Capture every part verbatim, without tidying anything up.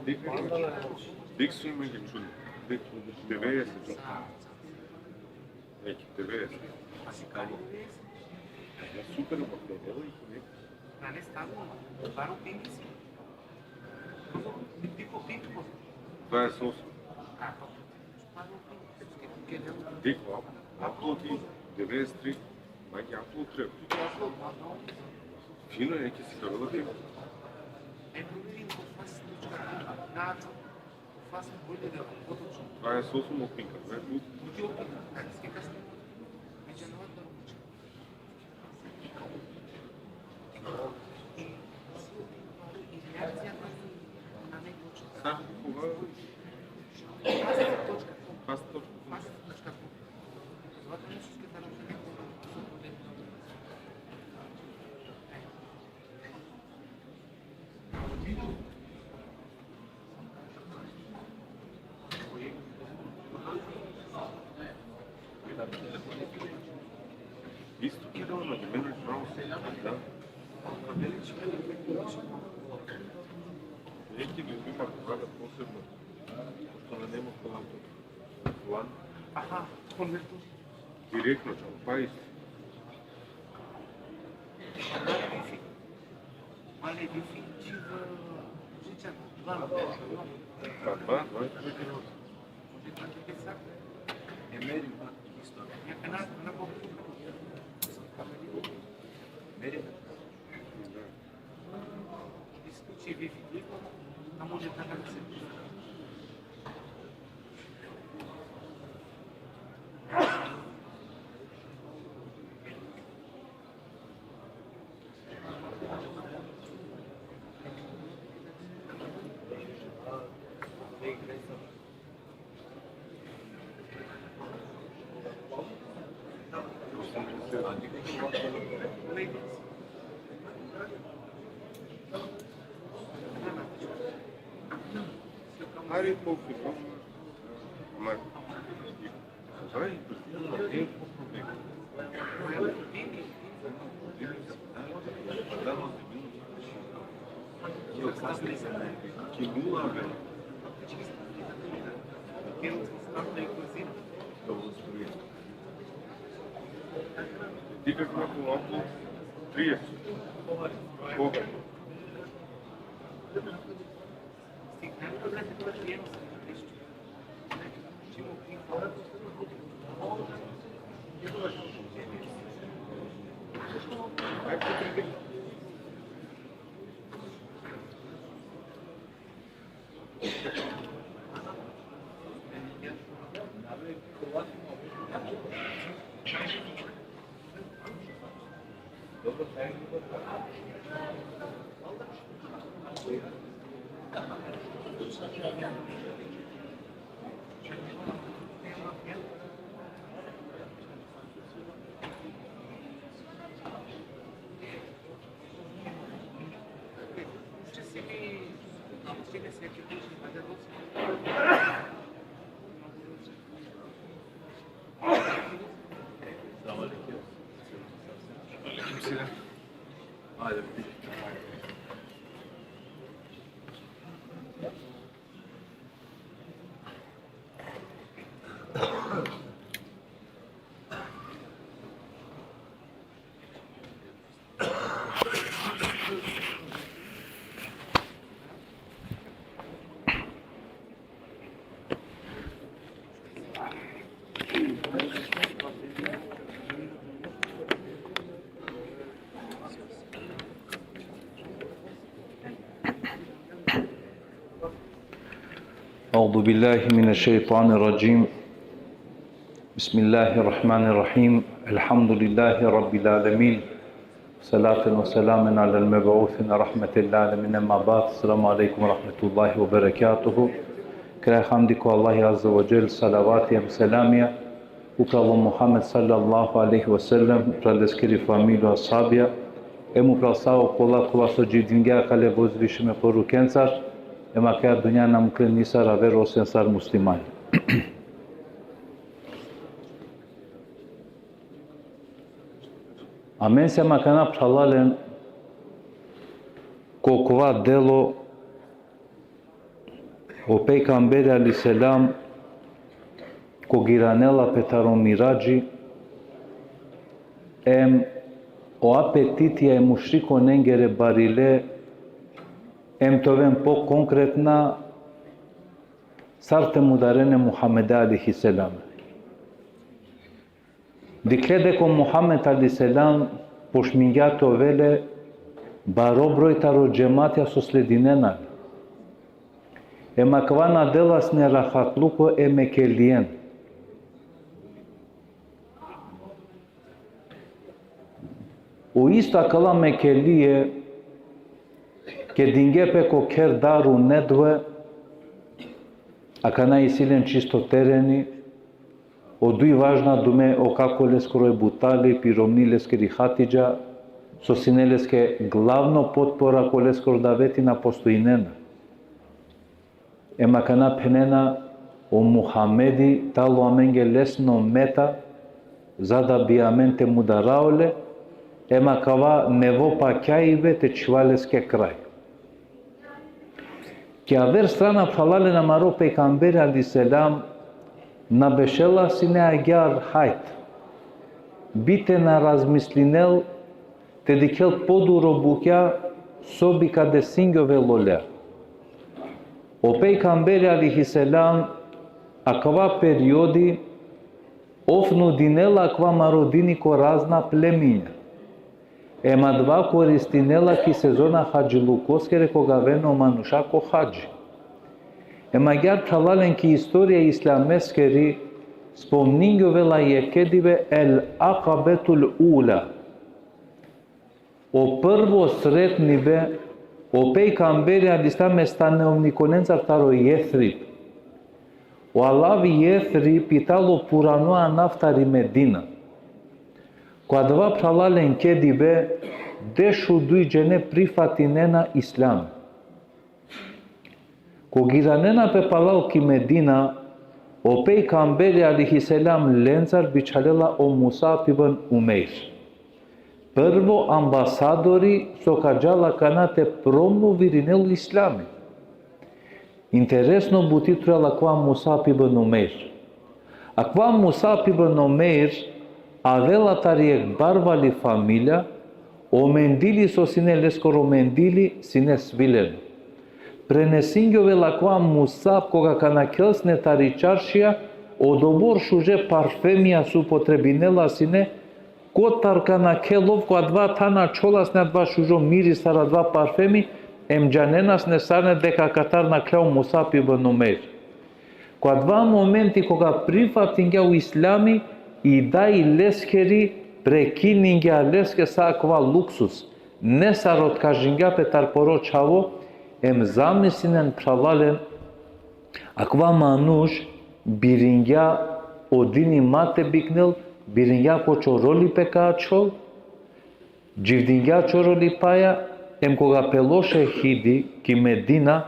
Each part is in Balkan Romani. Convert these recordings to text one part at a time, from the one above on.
Dik, dik su imali čudno. Dik, devedeset. Neki devedeset. A si kali? Ja, super, ma prenela ih neko. Na, ne, stabilno. Baru pingi si. Ti po pingi po. Dvadeset osam. A, pa. Dik, upload i devedeset tri. Magi upload treba. Fino, neki si kavela ti. Dvadeset osam o pinga, ne? Sa koga? Fast točka com. Isto ki da ono, da meni pravo se, da. Neki ljudima rade posebno, pošto na nema ko laptop. Lan. Aha, konverter. Direktno, čao, pa isto. Mali wifi, či v žičaru, dva. Pa dva, dva i po kilo. Može tako te sa? E, merim, isto. Ja kana, kana po. Merim. Da. Isključi wifi, a može tako da se. Ajde, po filmu. Ama, ajde, Ti kako na kolombu, trideset. Koga? أعوذ بالله من الشيطان الرجيم. بسم الله الرحمن الرحيم. الحمد لله رب العالمين. صلاة وسلام على المبعوث رحمة للعالمين. أما بعد. السلام عليكم ورحمة الله وبركاته. Kraj hamdi ko Allahi Azze ve Dželle, salavati em selamija upral o Muhammed sallallahu alejhi ve sellem, upral leskiri familija, ashabija, em upral sa okola kola so dživdingja akale vozvišime porukencar, em akaja dunja na muklen nisar aver osven sar muslimani. Amen sem akana, phralalen, ko kova delo o pejgamberi alejhi selam, koga iranela pe taro miradži, em o apetitija e mušrikonengere barile, em te oven po konkretna, sar te mudaren e Muhammede alejhi selam. Dikhle deka o Muhammed alejhi selam počmingja te ovel le baro broj taro džematija so sledinena le. Em akava na dela sine rahatluko e Mekelien. O isto akala Mekelie, kedinge pe ko kher Daru Nedve, akana isi len čisto tereni, o duj važna dume, o kako leskoro Ebu Talib i romni leskiri Hatidža, so sine leske glavno potpora ko leskoro daveti, na postojinena. Em akana phenena, o Muhamedi tano amenge lesno meta, za da bi amen te mudara ole, em akava nevo pakjaibe te čhiva leske kraj. Ki aver strana, phralalen, amaro pejgamberi alejhi selam na bešela sine agjaar hajt. Bi te na razmislinel, te dikhel poduro bukja, so bi ka desingjovel olea. O pejgamberi alejhi selam akava periodi ov nudinela akava amaro dini ko razna pleminja. Em adava koristinela ki sezona hadžilukoskere, koga avena o manuša ko hadži. Em agjaar, phralalen, ki istorija islameskeri spomningjovela jekh kedibe, El Akabetul Ula. O prvo sretnibe o pejgamberi alejhi selam e stanovnikonencar taro Jethrib. O alav Jethrib i tano purano anav tari Medina. Ko adava, phralalen, kedibe, dešuduj džene prifatinena islam. Koga iranena pe palal ki Medina, o pejgamberi alejhi selam lencar bičhalela o Musab ibn Umeir. Prvo ambasadori so ka džal akana te promovirinel islami. Interesno buti trujal akava Musab ibn Umeir. Akava Musab ibn Umeir avela tari jekh barvali familija, o mendili so sine leskoro mendili sine svileno. Prenesingjovela akava Musab, koga ka nakhel sine tari čaršija, odobor šuže parfemija so upotrebinela sine, kotar ka nakhel ov, ko adava than ačhola sine adava šužo miris sar adava parfemi, em džanena sine sarine deka katar nakhlja o Musab ibn Umeir. Ko adava momenti koga prifatingja o islami, i daj leskeri prekiningja leske sa akava luksus, nesar otkažingja pe tar poro čhavo, em zamislinen, phralalen, akava manuš biringja o dini ma te biknel, biringja ko čorolipe ka ačhol, dživdingja čorolipaja, em koga pelo šehidi ki Medina,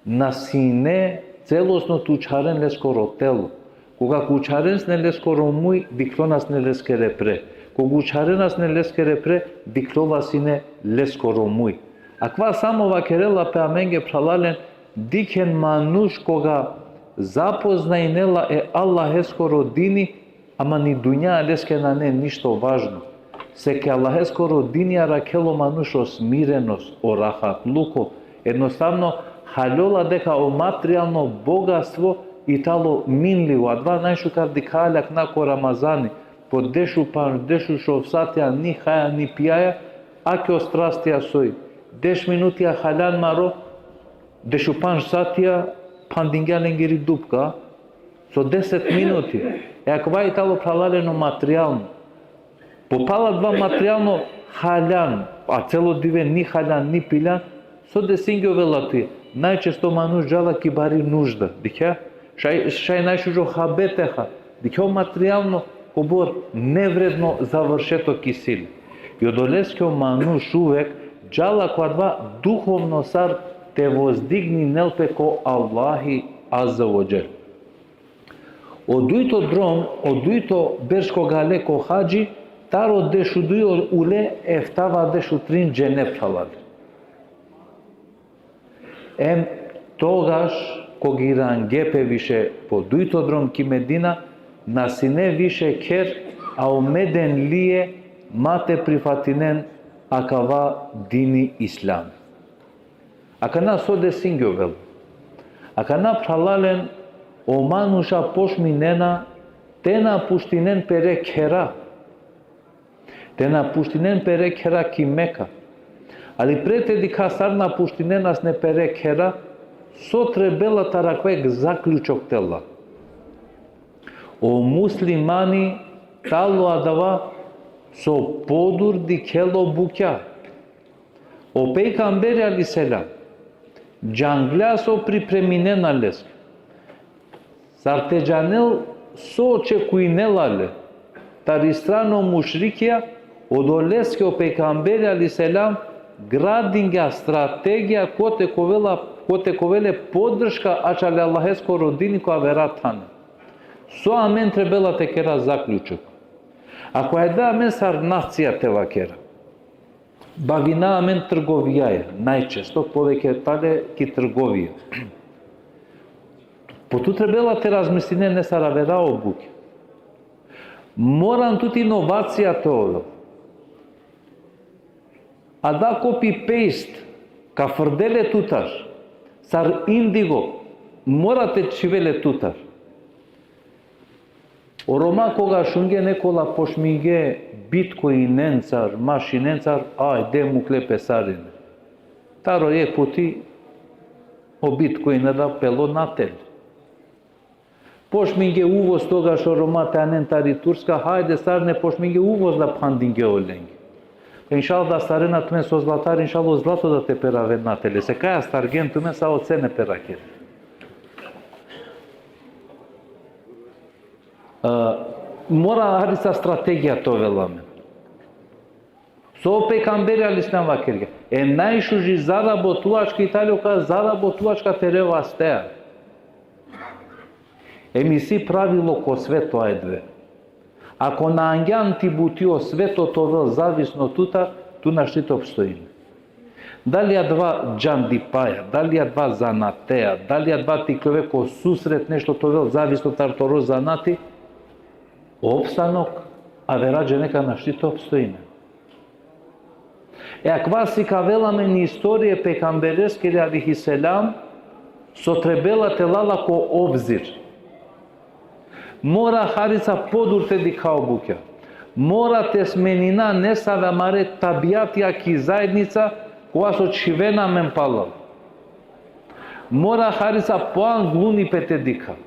na sine celosno te učharen leskoro telo. Koga ka učharen sine leskoro muj, dikhlona sine leskere pre. Koga učharena sine leskere pre, dikhlola sine leskoro muj. Akava samo vakerela pe amenge, phralalen, dikhen manuš koga zapoznajnela e Allaheskoro dini, ama ni dunja leske nane ništo važno. Seke Allaheskoro dini arakhela o manuš o smirenost, o rahatluko. Jednostavno, haljola deka o materijalno bogatstvo i tano minljivo. Adava najšukar dikhaja le akana ko Ramazani. Po dešupandž, dešušov satija ni haja ni pijaja, ake o strastija soj. Deš minutija haljan maro, dešupandž satija, phandingja lengiri dupka, so deset minuti. E akava i talo, phralalen, o materijalno. Po pal adava materijalno haljan, a celo dive ni haljan, ni piljan, so desingjovela tut? Najčesto manuš džala ki bari nužda. Dikhe? Šaj, šaj najšužo habe te ha. Dikhe, o materijalno kobor nevredno završetok isi le. I odoleske o manuš uvek džala ko adava duhovno sar te vozdigninel pe ko Allahi Azze ve Dželle. O dujto drom, o dujto berš koga le ko hadži, taro dešuduj ule eftavardeš u trin džene, phralalen. Em togaš, kog irange pe više po dujto drom ki Medina, na sine više kher, a o Medenlije ma te prifatinen akava dini Islam. Akana so desingjovela? Akana, phralalen, o manuša pošminena te napuštinen pere khera. Te napuštinen pere khera ki Meka. Ali pre te dikha sar napuštinena sine pere khera, so trebela taro akava jekh zaključok te la? O muslimani talo adava so podur dikhela o bukja. O pejgamberi alejhi selam džanglja so pripreminena leske. Sar te džanel so očekujnela le tari strana o mušrikija, odoleske o pejgamberi alejhi selam gradingja strategija kote ka ovel, kote ka ovel le podrška ačhale Allaheskoro dini ko avera thana. So amen trebela te kera zaključok? Ako ajde amen sar nacija te vakera, bavina amen trgovijaja, najčesto poveke tale ki trgovija. Po tu trebela te razmisline nesar avera o bukja. Moran tut inovacija te ovel. A da copy-paste ka frdel le tutar, sar indigo, mora te čhivel le tutar. O Roma koga šunge nekola pošminge bitkoinencar, mašinencar, ajde mukle pe sarine. Taro jekh puti o bitkoinera pelo natel. Pošminge uvoz togaš o Roma te anen tari Turska, hajde sarine, pošminge uvoz da phandinge olenge. Inšallah da sarena tumen so zlatar, inšallah o zlato da te peraven natel. Se kaj astargen tumen, sa o cene peraker. E, mora harica strategija te ovel amen. So o pejgamberi alejhi selam vakergja? E najšuži zarabotuvačka i tali oka zarabotuvačka tere vasteja. Em isi pravilo ko sveto, ajde. Ako na angjan ti buti o sveto te ovel zavisno tutar, tu našti te opstojine. Dali adava džandipaja, dali adava zanateja, dali adava te ikljove ko susret nešto te ovel zavisno tar toro zanati, opstanok avera dženeka našti te opstojine. E akava sikavela amen istorija e pejgambereskiri alejhi selam, so trebela te la la ko obzir. Mora harica podur te dikha o bukja. Mora te smenina nesave amare tabijatija ki zaednica, kova so čhivena amen palal. Mora harica poanglunipe te dikha.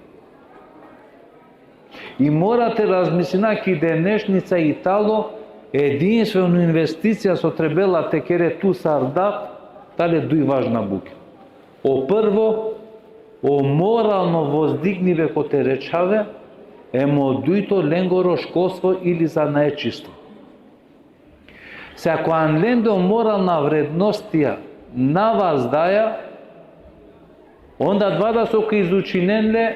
I mora te razmislina ki denešnica i talo, edinstveno investicija so trebela te kere tu sar dad, tale duj važna bukja. O prvo, o moralno vozdignibe ko tere čhave, em o dujto lengoro školstvo ili zanaetčistvo. Se ako an lende o moralna vrednostija na vazdaja, onda adava da so ka izučinen le,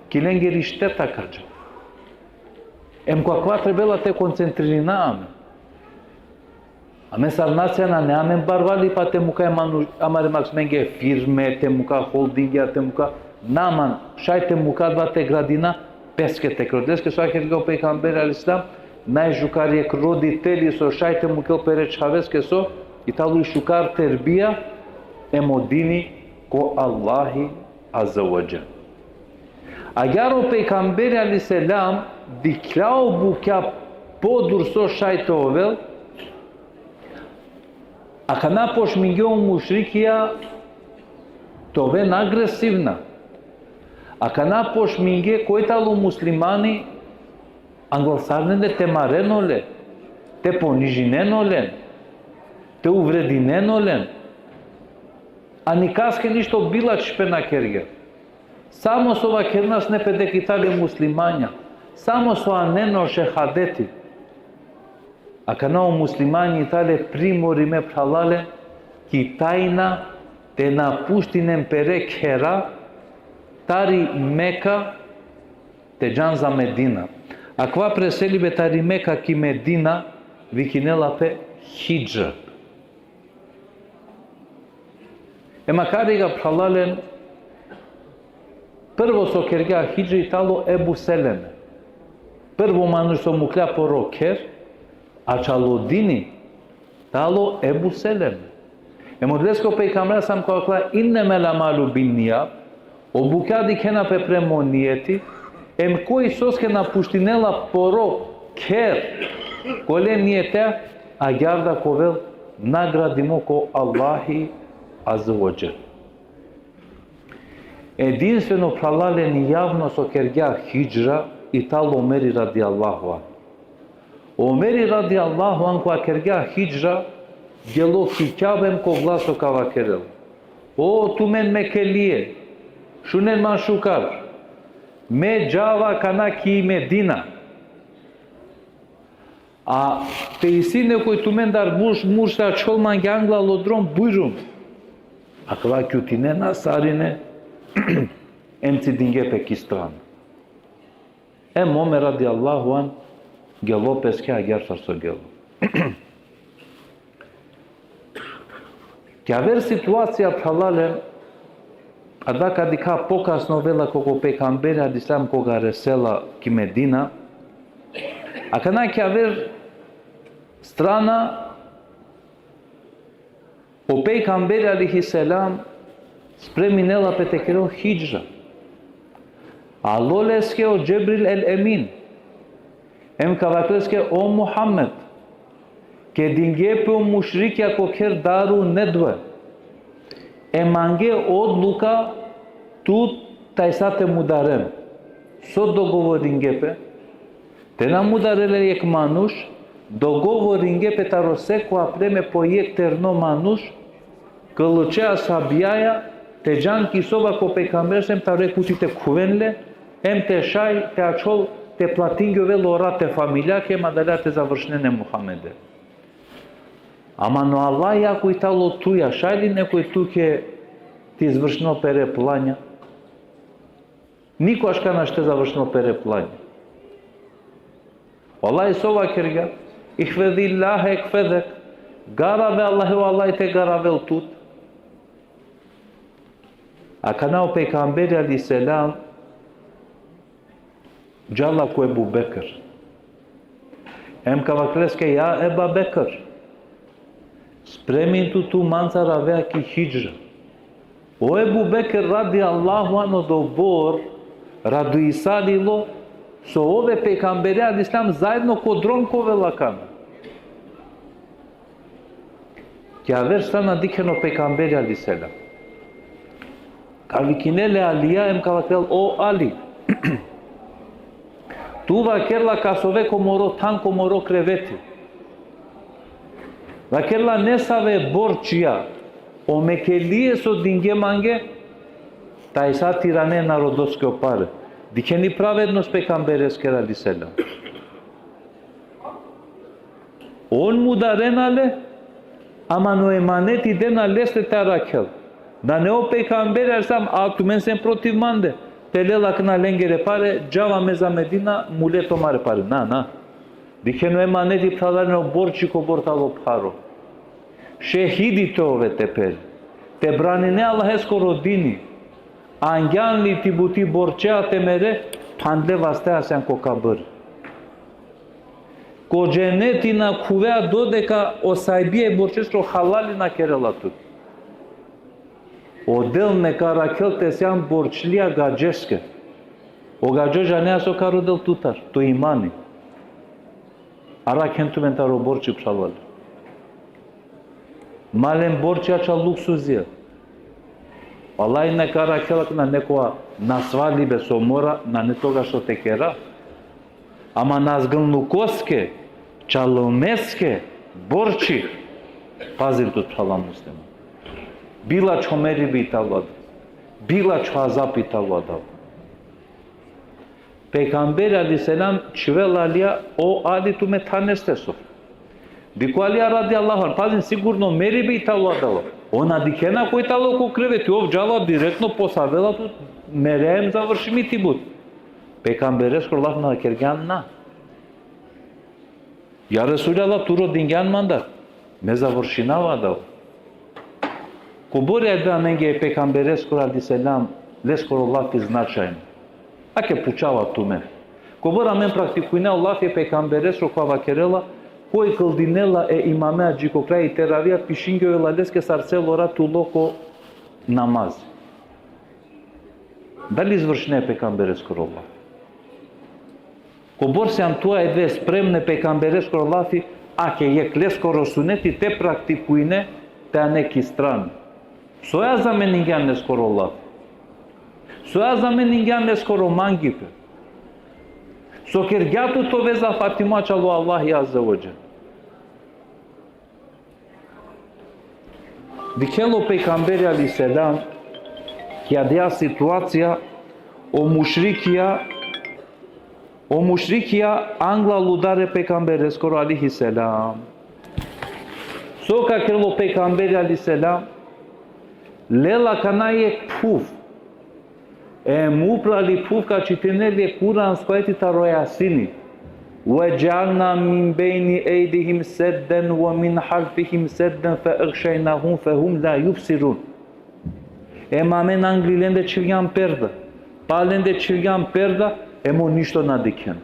ki lengiri šteta ka dža. Em ko akava trebela te koncentririna amen. Amen sar nacija nane amen barvalipa te muka e manu-, amare maksumenge firme, te muka holdingja, te muka, na man, šaj te muka adava te gradina, peske te kre. Odoleske so vakergja o pejgamberi alejhi selam, najšukar jekh roditeli so šaj te mukel pere čhaveske so, i talo i šukar terbija, em o dini ko Allahi azze ve dželle. Agjaar o pejgamberi alejhi selam dikhlja o bukja podur so šaj te ovel, akana pošmingje o mušrikija te oven agresivna. Akana pošminge koj talo muslimani, angla sarinen le te maren ole, te ponižinen olen, te uvredinen olen. A nikaske ništo bilačhipe na kergja. Samo so vakerena sine pe deka i tale muslimanja. Samo so anena o šehadeti. Akana o muslimanja i tale primorime, phralalen, ki tajna te napuštinen pere khera tari Meka te džan za Medina. Akava preselibe tari Meka ki Medina vikinela pe hidžra. E makar iga, phralalen, prvo so kergja hidžra i talo Ebu Seleme. Prvo manuš so muklja poro kher, a čalo dini, talo Ebu Seleme. Em odoleske o pejgamberi sam ka vakla: "Innemel amalu binnijat", o bukja dikhena pe prema o nijeti, em koj soske napuštinela poro kher, kole nijete, agjaar da ka ovel nagradimo ko Allahi Azze ve Dželle. Edinstveno, phralalen, javno so kergja hidžra i talo Omeri radijallahu anhu. Omeri radijallahu anhu kova kergja hidžra, gelo ki Kjaba em ko glaso ka vakerel: "O tumen Mekelije, šunen man šukar, me džava akana ki Medina. A pe isi nekoj tumendar murš, murš te ačhol mange anglalo drom, bujrum." Akala kjutinena sarine, em cidinge pe ki strana. Em Omer radijallahu anhu gelo peske agjaar sar so gelo. Ki aver situacija, phralalen, adava ka dikha pokasno, avela kog o pejgamberi alejhi selam koga resela ki Medina. Akana ki aver strana, o pejgamberi alejhi selam spreminela pe te kerel hidžra. Alo leske o Džebril el Emin. Em ka vakerel leske: "O Muhammed, kedinge pe o mušrikja ko kher Daru Nedve. Em mange odluka tut tajsa te mudaren." So dogovoringe pe? Te na mudarel le jekh manuš, dogovoringe pe taro sekoja pleme po jekh terno manuš, koločhe ashabijaja, te džan ki soba ko pejgamberi, em taro jekh kuti te khuven le, em te šaj te ačhol te platingjovel o rat e familijake, em adalea te završinen e Muhammede. Ama o Allah jako i talo tuja, šaj li nekoj tuke te izvršinel pere planja? Niko aška našti te završinel pere planja. O Allah so vakergja: "Ihfezillahe jehfezek", garave Allahe, o Allah te garavel tut. Akana o pejgamberi alejhi selam džala ko Ebu Bekr. Em ka vakerel leske: "Ja Eba Bekr, spremin tut, tu mancar avea ki hidžra." O Ebu Bekr radijallahu anhu odobor raduisalilo so ov e pejgambere alejhi selam zaedno ko drom ka ovel akana. Ki aver strana dikhena o pejgamberi alejhi selam. Ka vikinel e Alija em ka vakerel: "O Ali, tu vakerela ka sove ko moro than, ko moro kreveti. Vakerela nesave borčija o Mekelije so dinge mange, tajsa te irane e narodoske o pare." Dikheni pravednost pejgambereskere alejhi selam. On mudarena le, ama o emaneti dena leste te arakhel. Nane o pejgamberi alejhi selam: "A tumen sen protiv mande, te lel akana lengere pare, džava me za Medina, mule tumare pare." Na, na. Dikheni o emaneti, phralalen, o borči kobor tano pharo. Šehidi te ove te pere, te branine Allaheskoro dini. Angjan li ti buti borčea te mere, phandle vaste asjan ko kabr. Ko dženeti na khuvea dodeka o sajbija e borčeskoro halali na kerela tut. O Del neka arakhel te sian borčlija gadžeske. O gadžo džanea so ka rodel tutar, to imani. Arakhen tumen taro borči, phralalen. Ma len borči ačha luksuzija. Vallahi neka arakhela akana nekoja nasvalibe so mora, nane togaš so te kera. Ama nazgınlukoske, čalmeske, borči, pazin tut, phrala musliman. Bilačho meribe i talo adava. Bilačho azapi talo adava. Pejgamberi alejhi selam čhivela Alija: O Ali, tu me thanes te sov. Dikh o Alija radijallahu anh, pazin, sigurno meribe i talo adava. Ov na dikhena koj talo ko kreveti, ov džala direktno, posavela tut, mere em završimi ti but. Pejgambereskoro lafi na kergjan na. Ja Resulallah, tu rodingjan mandar, me završinava adava. Kobor e adava amenge e pejgambereskoro alejhi selam, leskoro lafi značajno. Ake pučava tumen. Kobor amen praktikujna o lafi e pejgambereskoro kova vakerela: Koj kldinela e imamea dži ko kraj i teravija, pišingjovela leske sar celo rat ulo ko namaz. Dali izvršina e pejgambereskoro lafi? Kobor sian tu e adava spremno e pejgambereskoro lafi, ake jekh leskoro suneti te praktikujne, te ane ki strana. Soja zameningjan leskoro lafi? Soja zameningjan leskoro mangipe? So kergja tut ov veza Fatima čalo Allahi azze ve dželle? Dikhela o pejgamberi alejhi selam, ki adaja situacija, o mušrikija, o mušrikija anglal udar e pejgambereskoro alejhi selam. So ka kerel o pejgamberi alejhi selam? Lela akana jekh phuv. Em upral i phuv ka čitinel e kuransko ajeti taro Jasini: وجعلنا من بين أيديهم سدا ومن خلفهم سدا فأغشيناهم فهم لا يبصرون. Em amen angli lende čhivgjan perda, pal lende čhivgjan perda, em on ništo na dikhen.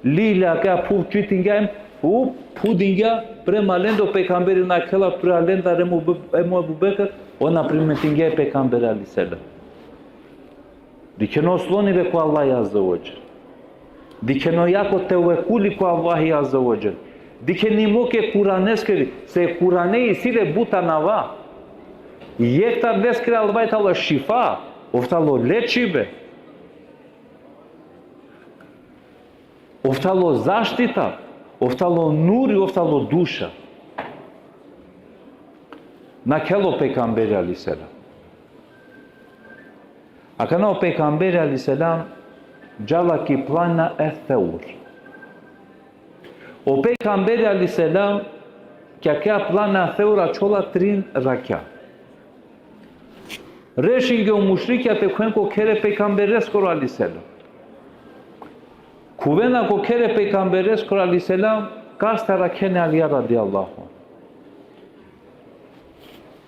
Lilja ka phuv čitingja em, u, phudingja prema lende, o pejgamberi nakhela taro lendar em o Be-, em o Ebu Bekr, on na primetingja e pejgamberi alejhi selam. Dikhena o slonibe ko Allah azze ve dželle. Dikhena o jako tevekuli ko Allahi azze ve dželle. Dikhena i muk e Kuraneskiri, se Kurane isi le but anava. Jekh taro leskere alava i talo šifa, ov talo lečibe. Ov talo zaštita, ov talo nuri, ov talo duša. Nakhela o pejgamberi alejhi selam. Akana o pejgamberi alejhi selam džala ki planina e Thevr. O pejgamberi alejhi selam ki akaja planina Thevr ačhola trin rakja. Rešingje o mušrikija te khuven ko kher e pejgambereskoro alejhi selam. Khuvena ko kher e pejgambereskoro alejhi selam, kas te arakhena? Alija radijallahu anh.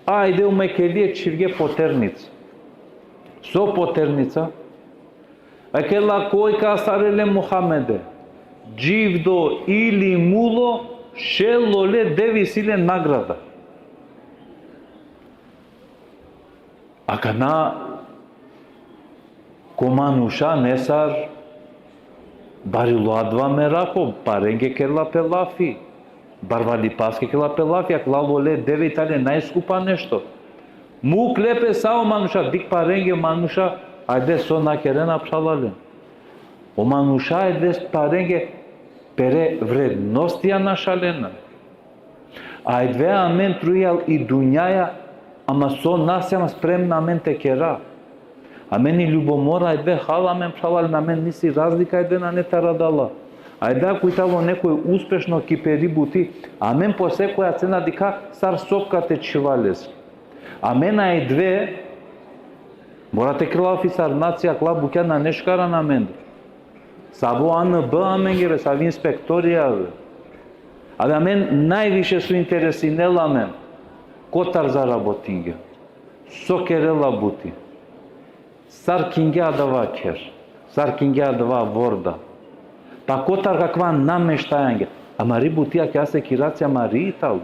Ajde, o Mekkelije čhivge poternica. So poternica? Akela koj ka astarel e Muhammede, dživdo ili mulo, šel ole deve isi le nagrada. Akana ko manuša nesar barilo adava merako, parenge kerela pe lafi, barvalipaske kerela pe lafi, akala ole deve i tale najskupa nešto. Mukle pe sa o manuša, dikh parenge manuša, ajde so na kerena, phralalen. O manuša ajde parenge pere vrednostija našalena. Ajde amen trujal i dunjaja, ama so na sijam spremna amen te kera. Amen i ljubomora ajde hala amen, phralalen, amen nisi razlika ajde nane taro adala. Ajde ako i talo nekoj uspešno ki peri buti, amen po sekoja cena dikha sar sopka te čhiva leske. Amen ajde, mora te kera lafi sar nacija, akala bukja nane šukar amende. Savo A N B amenge be, savi inspektorija be. Ali amen najviše so interesinela amen, kotar zarabotingja, so kerela buti, sar kingja adava kher, sar kingja adava vorda. Pa kotar kakva nameštajangja. Amari buti akaja sekiracija amari i talo.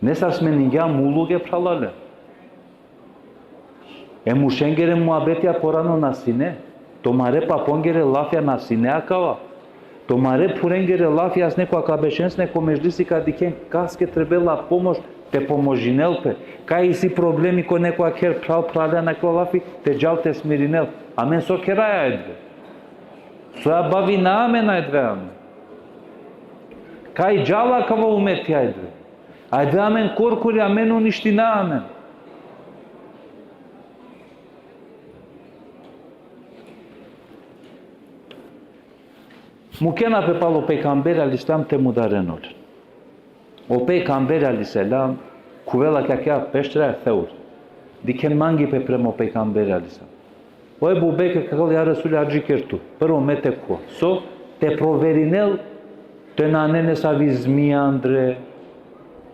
Nesar smeningja muluge, phralalen. E muršengere muabetija porano na sine. Tumare papongere lafija na sine akava. Tumare phurengere lafija sine, ko ka bešen sine ko medžlisi, ka dikhen kaske trebela pomoš Te pomožinel pe. Kaj isi problemi ko nekoja kher phral, phralja, naklo lafi, te džal te smirinel. Amen so keraja edve? So ja bavina amen edve amen? Kaj džala kava umeti edve? Edve amen korkori, amen uniština amen. Mukena pe palo pejgamberi alejhi selam te mudaren olen. O pejgamberi alejhi selam khuvela ki akaja peštra Thevr. Dikhen mangipe prema o pejgamberi alejhi selam. O Ebu Bekr ka kel: Ja Resulallah, adžiker tu. Prvo me te khuva. So? Te proverinel te nane nesavi zmija andre,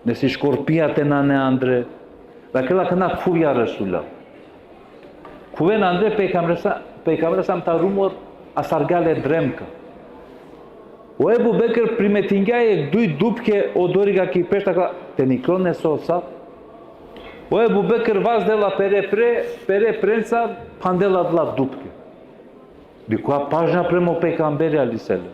nesi škorpija te nane andre. Vakela: Akana khuv, ja Resulallah. Khuven andre, pejgamberi sa-, pejgamberi sam taro umor astargja le dremka. O Ebu Bekr primetingja jekh duj dupke odoriga ki pešta, ka: Te niklon e so sa? O Ebu Bekr vazdela pere pre, pere prenca, phandela adala dupke. Dikhoja pažnja prema o pejgamberi alejhi selam.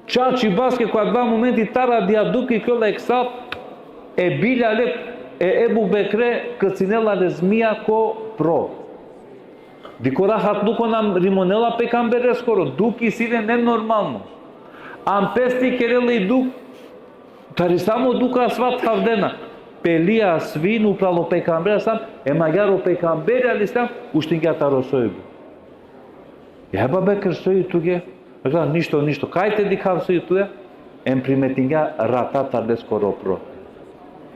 Čačipaske ko adava momenti taro adija dupke ikljola jekh sap, e bilja le e Ebu Bekre, krcinela le zmija ko pro. Dikho rahatluko, na rimonela pejgambereskoro, duk isi le nenormalno. Am pesti kerela i duk, tari samo duk asva thavdena. Pelija svin upral o pejgamberi sam, em agjaar o pejgamberi alejhi selam uštingja taro sojbe. Ja Ebu Bekr, so i tuke? Vakela: Ništo, ništo. Kaj te dikhav so i tuja? Em primetingja rata taro leskoro pro.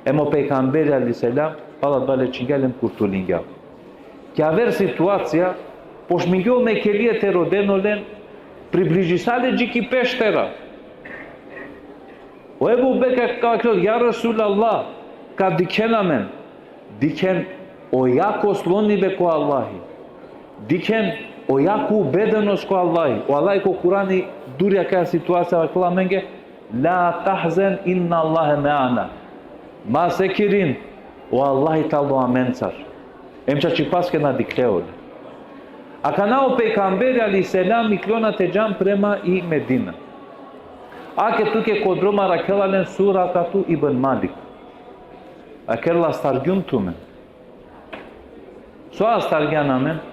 Em o pejgamberi alejhi selam, pala adava lečingja le em kurtulingja. Ki aver situacija, pošmingjo o mekelije te roden olen, približisa le dži ki peštera. O Ebu Bekr ka vakerel: Ja Resulallah, ka dikhen amen. Dikhen o jako slonibe ko Allahi. Dikhen o jako ubedenost ko Allahi. O Allahi ko Kurani duri akaja situacija vakela amenge: La tahzen, innallahe meana. Ma sekirin, o Allahi tano amencar. Em čačipaske na dikhle ole. Akana o pejgamberi alejhi selam iklona te džan prema i Medina. Ake tuke ko drom arakhela len Surakatu ibn Malik. Vakerela: Astargjum tumen. So astargjan amen?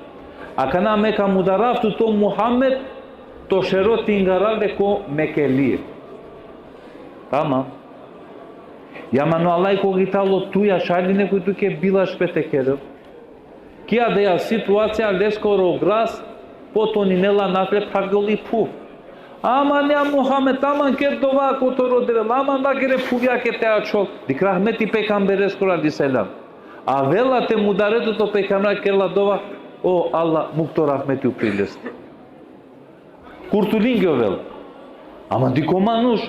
Akana me ka mudarav tut, o Muhammed, to šero te ingaral le ko mekelije. Tamam. Ja, man o Allahi kogaj tano tuja, šaj li nekoj tuke bilačpe te kerel? Ki adaja situacija leskoro gras potoninela nate, phravgjol i phuv. Aman, ja Muhammed, aman ker dova ko toro Devel, aman vakere phuvjake te ačhol. Dikh rahmeti pejgambereskoro alejhi selam. Avela te mudare tut o pejgamberi, kerela dova: O Allah, muk to rahmeti upri leste. Kurtulingjovela. Ama dikh o manuš,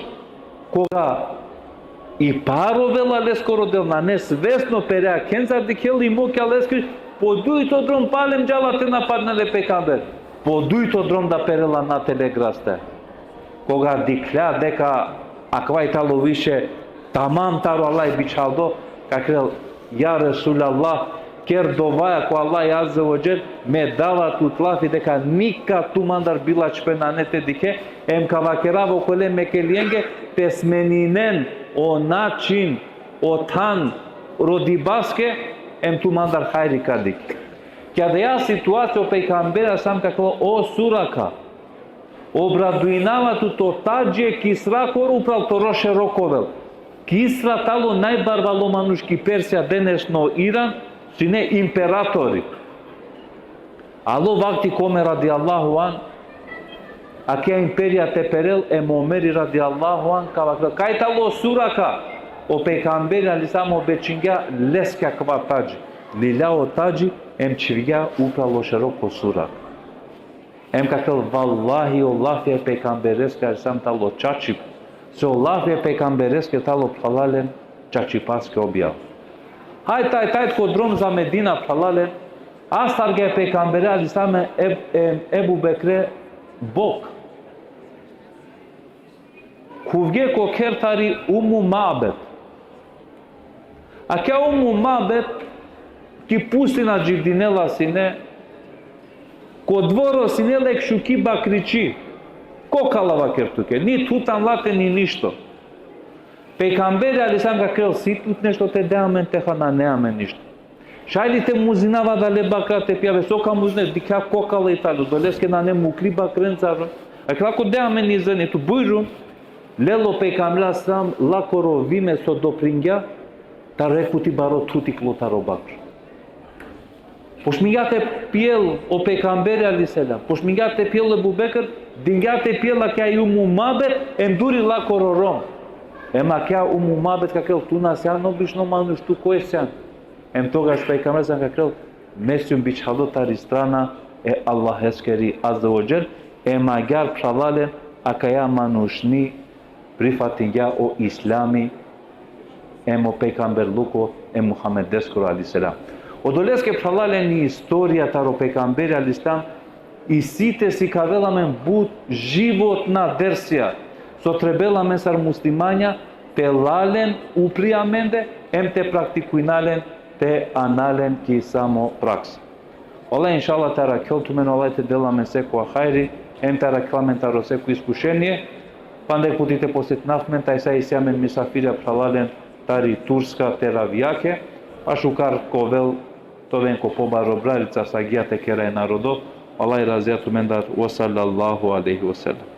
koga i par ovela leskoro del, nane svesno, pere akhencar dikhela i mukja leskiri, po dujto drom palem džala te napadnel e pejgamber. Po dujto drom da perela nate le graste. Koga dikhlja deka akava i tano više tamam taro Allah bičhaldo, ka kerel: Ja Resulallah, ker dovaja ko Allah azze ve dželle, me dava tut lafi deka nikad tumandar bilačpe nane te dikhe, em ka vakerav okole mekelijenge te smeninen o način, o than rodibaske, em tumandar hajri ka dikhe. Ki adaja situacija o pejgamberi sam ka kerel: O Suraka, obraduinava tut o tadži e Kisrakoro upral toro šero ka ovel. Kisra tano najbarvalo manuš ki Persija, denesno Iran, sine imperatori. Alo vakti ko Omer radijallahu anh, akaja imperija te perel, em o Omeri radijallahu anh ka vakerel: Kaj tano Suraka? O pejgamberi alejhi selam obećingja leske akava tadži. Lilja o tadži, em čhivgja upral o šero ko Suraka. Em ka kerel: Vallahi, o lafi e pejgambereske alejhi selam tano čačipe. Se o lafi e pejgambereske tano, phralalen, čačipaske objava. Hajt, hajt, hajt ko drom za Medina, phralalen. Astargja e pejgambere alejhi selam e, e, Ebu Bekre bok. Khuvge ko kher tari Ummu Ma'bed. Akaja Ummu Ma'bed ki pustina dživdinela sine, ko dvoro sine le jekh šuki bakriči. Kokala, vaker tuke. Ni thutan late, ni ništo. Pejgamberi alejhi selam ka kerel: si tut nešto te de amen, te ha, nane amen ništo. Šaj li te muzinava adale bakra te pijave? So ka muzine, dikha kokala i tale, odoleske nane mukli bakrencar. A kerela ko: de amen, izvini tu, bujrun. Lel o pejgamberi alejhi selam lakoro vime so dopringja, taro jekh puti baro thut iklo taro bakro. Pošmingja te pijel o pejgamberi alejhi selam, pošmingja te pijel o Ebu Bekr, dingja te pijel akaja i Ummu Mabed, em duri lakoro rom. Em akaja Ummu Mabed ka kerel: tu na sian obično manuš, tu koj sian? Em togaš pejgamberi alejhi selam ka kerel: me sijum bičhalo tari strana e Allaheskeri azze ve dželle, em agjaar, phralalen, akaja manušni prifatingja o islami, em o pejgamberluko e Muhammedeskoro alejhi selam. Odoleske, phralalen, i istorija taro pejgamberi alejhi selam isi te sikavela amen but životna dersija, so trebela amen sar muslimanja te la len upri amende, em te praktikujna len, te ana len ki samo praksa. Allah, inšallah, te arakhel tumen, Allah te del amen sekova hajri, em te arakhel amen taro sekova iskušenie. Panda jekh puti te potsetinav tumen, tajsa isi amen misafirja, phralalen, tari Turska, te Ravijake, a šukar ka ovel te oven ko pobaro bralica, sagija te kera e narodo. Allah razija tumendar. Ve sallallahu alejhi ve sellem.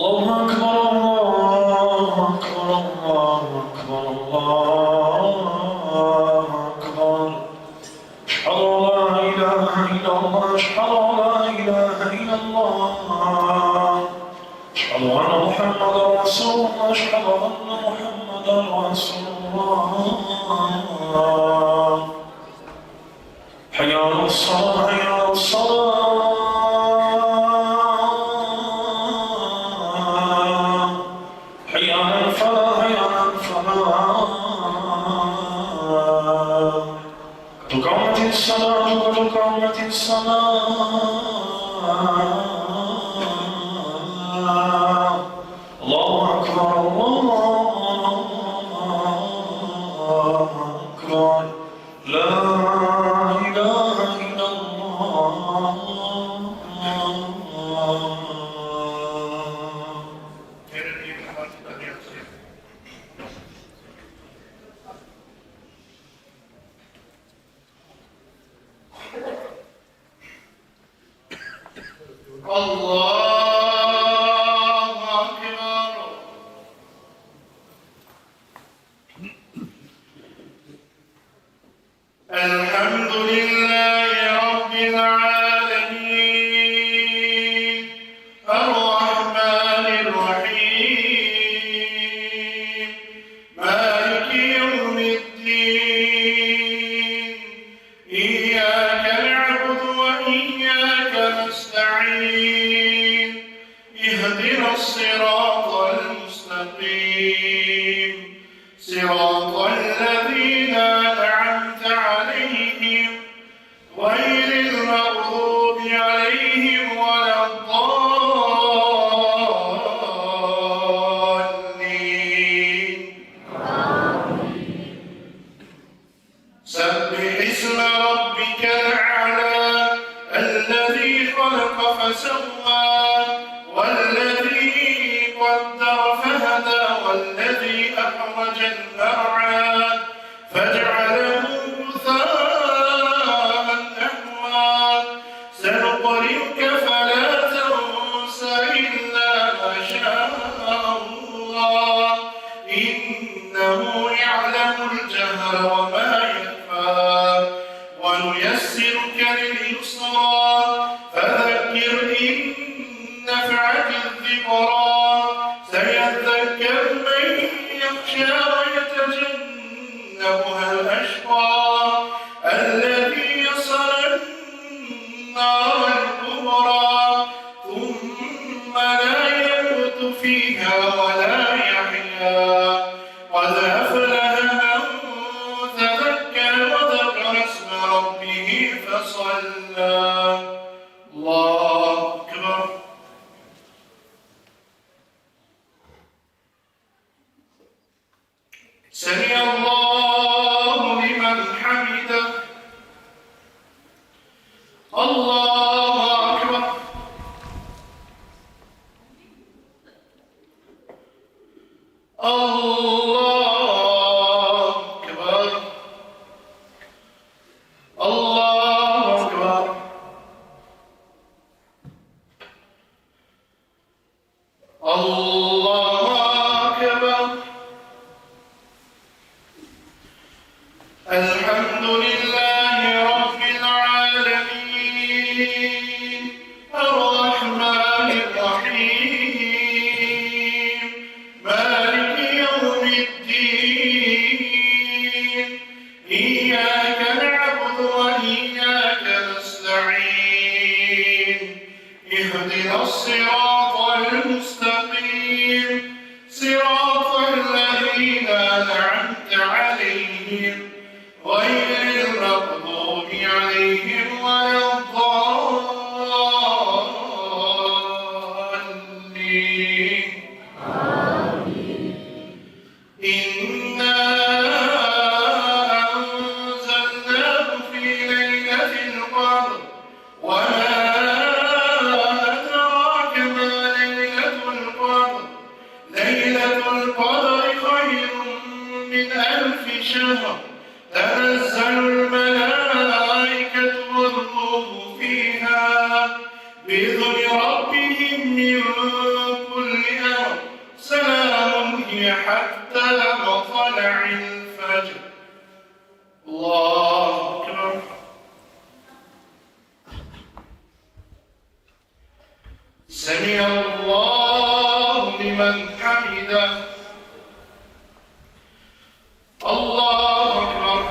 الله أكبر، الله أكبر، الله أكبر، الله أكبر. أشهد أن لا إله إلا الله، أشهد أن لا إله إلا الله. أشهد أن محمدا رسول الله، أشهد أن محمدا رسول الله. حي على الصلاة، حي على الصلاة، حي على الفلاح، حي على الفلاح. قد قامت الصلاة، قد قامت الصلاة. الله أكبر، الله أكبر. لا إله إلا الله. الله أكبر. الحمد لله رب العالمين. الرحمن الرحيم. مالك يوم الدين. إياك نعبد وإياك نستعين. اهدنا الصراط المستقيم. صراط الذين أنعمت عليهم غير المغضوب عليهم ولا الضالين. سبح اسم ربك الأعلى. الذي خلق فسوى والذي قدر فهدى والذي أخرج المرعى فجعله غثاء أحوى. سنقرئك فلا تنسى إلا ما شاء الله. إنه يعلم الجهر وما يخفى. ونيسرك لليسرى. فذكر إن نفعت الذكرى. سيذكر من يخشى ويتجنبها الأشقى. الذي يصلى النار الكبرى. ثم لا يموت فيها ولا يحيا. قد أفلح من تزكى وذكر اسم ربه فصلى. الله أكبر. سمع الله لمن حمده. الله أكبر. الله أكبر. الله أكبر. الله أكبر. الحمد لله رب العالمين. الرحمن الرحيم. مالك يوم الدين. إياك نعبد وإياك نستعين. اهدنا الصراط المستقيم. صراط الذين أنعمت عليهم غير المغضوب عليهم ولا الضالين. إنا أنزلناه في ليلة القدر. وما أدراك ما ليلة القدر. ليلة القدر خير من ألف شهر. تنزل الملائكة والروح فيها بإذن ربهم من كل حتى مطلع الفجر. الله أكبر. سمع الله لمن حمده. الله أكبر.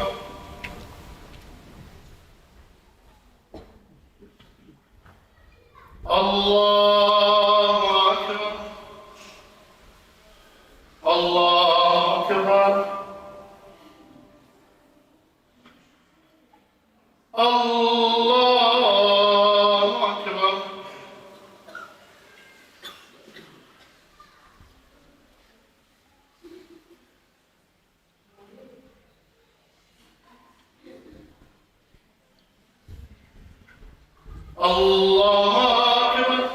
الله أكبر. الله أكبر. الله أكبر. الله أكبر.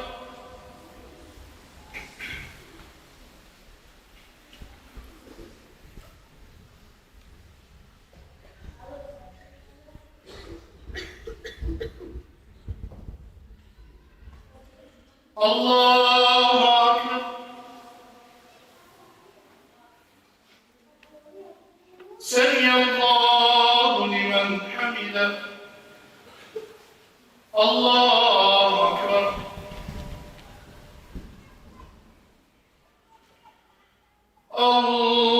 الله أكبر. سمع الله لمن حمده. الله أكبر.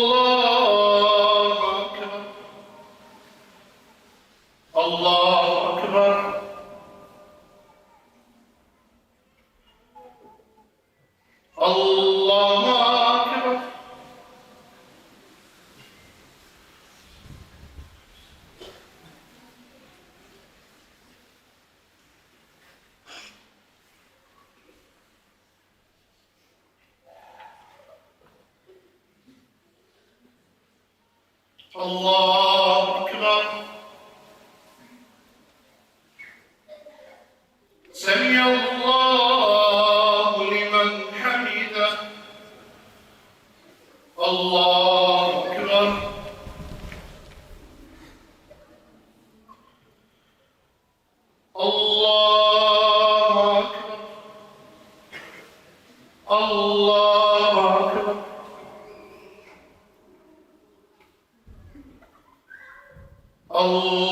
الله أكبر. الله أكبر. الله أكبر. الله أكبر. سمع الله لمن حمده. الله أكبر. الله أكبر. الله أكبر. الله